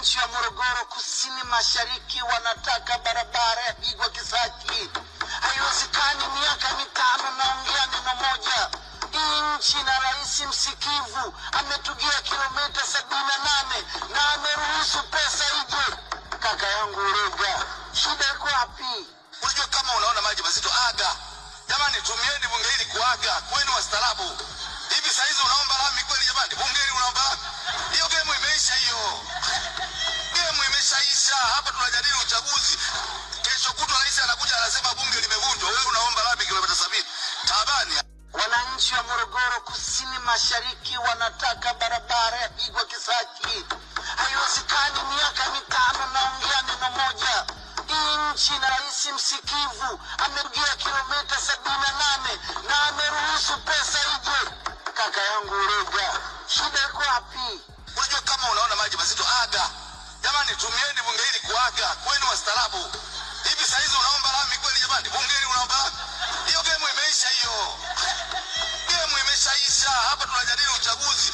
Wananchi wa Morogoro kusini mashariki wanataka barabara ya Bigwa Kisaki. Haiwezekani miaka 5 naongea neno moja. Hii nchi na rais msikivu ametugia kilomita 78 na ameruhusu pesa ije. Kaka yangu Ulega, shida iko wapi? Unajua, kama unaona maji mazito, aga. Jamani, tumieni bunge hili kuaga kwenu wastaarabu. Hivi saa hizi unaomba lami kweli? Jamani, bunge hili unaomba lami? Hiyo game imeisha, hiyo game imeshaisha. Hapa tunajadili uchaguzi. Kesho kutwa rais anakuja anasema bunge limevunjwa, wewe unaomba lami kilomita 70. Taabani. Wananchi wa Morogoro kusini mashariki wanataka barabara ya Bigwa Kisaki. Haiwezekani miaka 5 naongea neno moja. Hii nchi na rais msikivu amerugia kilomita 78 na ameruhusu pesa ije. Kaka yangu Ulega, shida iko wapi? Unajua, kama unaona maji mazito, aga. Jamani, tumieni bunge hili kuaga kwenu wastaarabu. Hivi saa hizi unaomba lami kweli? Jamani, bunge hili unaomba lami? Hiyo game imeisha, hiyo game imeshaisha. Hapa tunajadili uchaguzi.